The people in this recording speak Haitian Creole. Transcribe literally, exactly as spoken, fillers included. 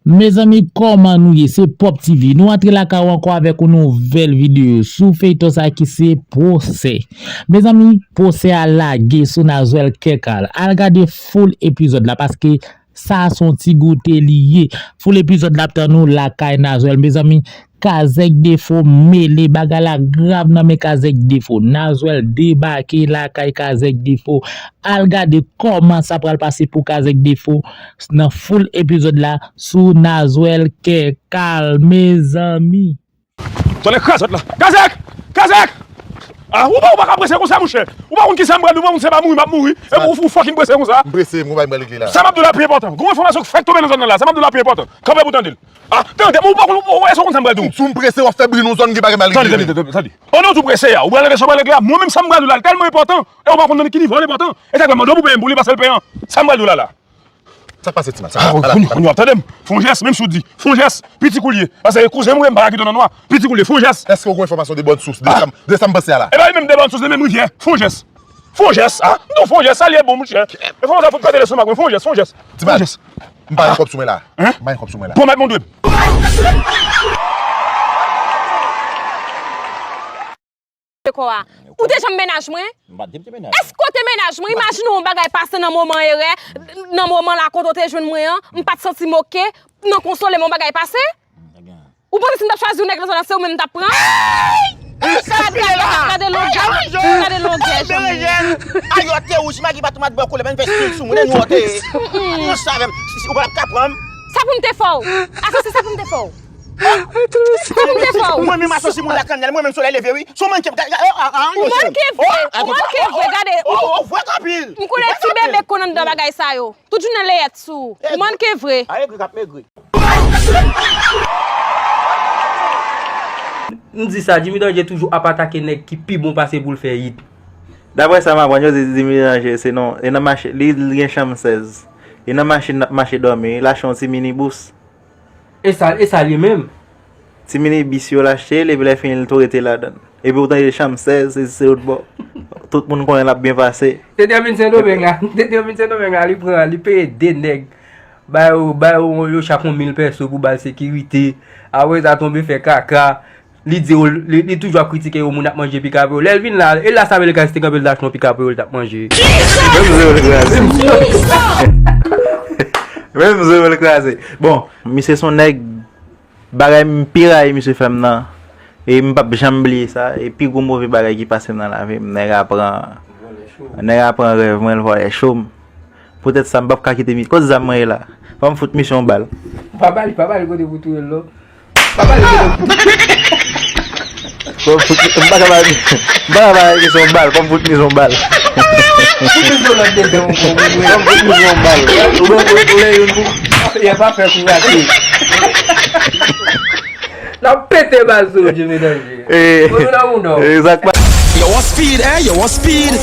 Mezanmi, kòman nou ye? Se Pop T V. Nou antre lakay ou ankò avèk yon nouvèl videyo sou feyton sa ki se Pwosè. Mezanmi, pwosè a lage sou Nazwèl Kèkal. Al gade full epizòd la paske sa se yon ti goute li ye. Full epizòd la ap tann ou lakay Nazwèl. Mezanmi, Kazèk Defo mele, bagay la grav nan men Kazèk Defo. Nazwèl debake lakay Kazèk Defo. Al gade kòman sa pral pase pou Kazèk Defo nan full epizòd la sou Nazwèl Kèkal, mezanmi. Tonnè krazèt la. Kazèk! Kazèk! Ah, ou pa, ou pa ka prese konsa, monchè. Ou pa konn kisa m pral di, ou pa konn se pa mouri m ap mouri. Epi ou, ou fucking prese konsa. M prese, m gon bagay m pral regle la. Sa m ap di w la pi enpòtan. Gon enfòmasyon k fèk tonbe nan zòn nan la. Sa m ap di w la pi enpòtan. Kanpe pou tande l. Ah, tande, men ou pa konn, ou, ou, èske w konn sa m pral di w? Si w prese, w ap fè bri nan zòn, gen bagay m pral regle. Tande, tande, tande, tande. Pandan w di w prese a, ou pral regle sa w pral regle a. Mwen menm sa m pral di w la, l tèlman enpòtan. E ou pa konn nan ki nivo l enpòtan. E sa k fè m mande w pou peye m pou li, pase l peye. Sa m pral di w la la. Sa k pase, ti mal? Sa, ah, kounye a, kounye a, tande m. Fè yon jès, menm si w di. Fè yon jès. Piti kou l ye. Paske kouzen m, m pa ka kite w nan nwa. Piti kou l ye. Fè yon jès. Èske w gen enfòmasyon de bòn sous de sa m, de sa m panse a la? E pa li menm de bòn sous, li menm li gen. Fè yon jès. Fè yon jès, ah. Non, fè yon jès, sa l ye bon, monchè. E fè yon jès, fout pete leson ak mwen. Fè yon jès, fè yon jès. Ti mal. Fè yon jès. M pa gen kòb sou mwen la. Hein? M pa gen kòb sou mwen la. Pran mèt mwen dwe m. Kò a. Ou te janm mennaj mwen? M pa t janm te mennaj. Èske w te mennaj mwen? Imajine yon bagay pase nan moman erè, nan moman la kote w te jwenn mwen an, m pa t santi m oke, nan konsole m yon bagay pase? Ou panse si m t ap chwazi yon nèg nan zòn nan, se ou menm m t ap pran? Gade, gade, gade longè, gade longè, Jean. Ayo, te wouj, magi pa tou mat bò koulè, men fè stil sou mwen, nou te. Mwen sa menm, si, si, ou pa t ap ka pran m. Sa pou m te fè w? Asosi, sa pou m te fè w? Sa pou m te fè w? Mwen menm asosi moun la kannèl, mwen menm solèy leve wi. Sou manke, gade, ah, ah, ou manke vre, ou manke vre, gade. Ou vre anpil. M konnen ti bebe k konn anndan bagay sa yo. Tout jounen leyèt sou ou. Ou manke vre. A egri k ap megri. M di sa, Jimmy Danger toujou ap atake nèg ki pi bon pase pou l fè hit. Daprè sa m aprann, yo di Jimmy Danger se non, e nan mache, li, li gen chanm sèz. E nan machin l ap mache dòmi, li achte yon ti minibis. E sa, e sa l ye menm? Ti minibis yo l achte l, epi lè fini l tou rete ladan l. Epi ou tande chanm sèz, se, se lòt bò. Tout moun konnen l ap byen pase. Te te vin Sendomeng la, te te vin Sendomeng la, li pran, li peye de nèg. Ba yo, ba yo, yo chak yon mil pèso pou ba l sekirite. Apre sa tonbe fè kaka. Li di yo, li, li toujou ap kritike yo, moun ap manje pika pou yo. Lè l vin la, e la sa American te kanpe l t achte yon pika pou yo, l t ap manje. Menm zo l kraze. Menm zo l kraze. Bon, misye se yon nèg, bagay m pi rayi misye fè m nan. E m p ap janm bliye sa. E pi gwo move bagay ki pase m nan lavi m, nèg a pran, nèg a pran rèv mwen, l vòlè cho m. Poutèt sa, m p ap ka kite mi-, kot zam mwen ye la? Fò m fout misye yon bal. Pa ba li, pa ba li kote pou touye l non. Pa ba li kote pou touye l. Fò m fout, m pa ka ba li, m pa ka ba li misye yon bal, fò m fout misye yon bal. Fout misye yon lòt dedan, ou konprann? Fò m fout misye yon bal. Ou wè, ou wè youn pou. Yè pa fè pou rate. N ap pete bal sou ou, Jimmy Danger. Eh. Kote nan moun non? Exactement. Yo, on speed, eh? Yo, on speed.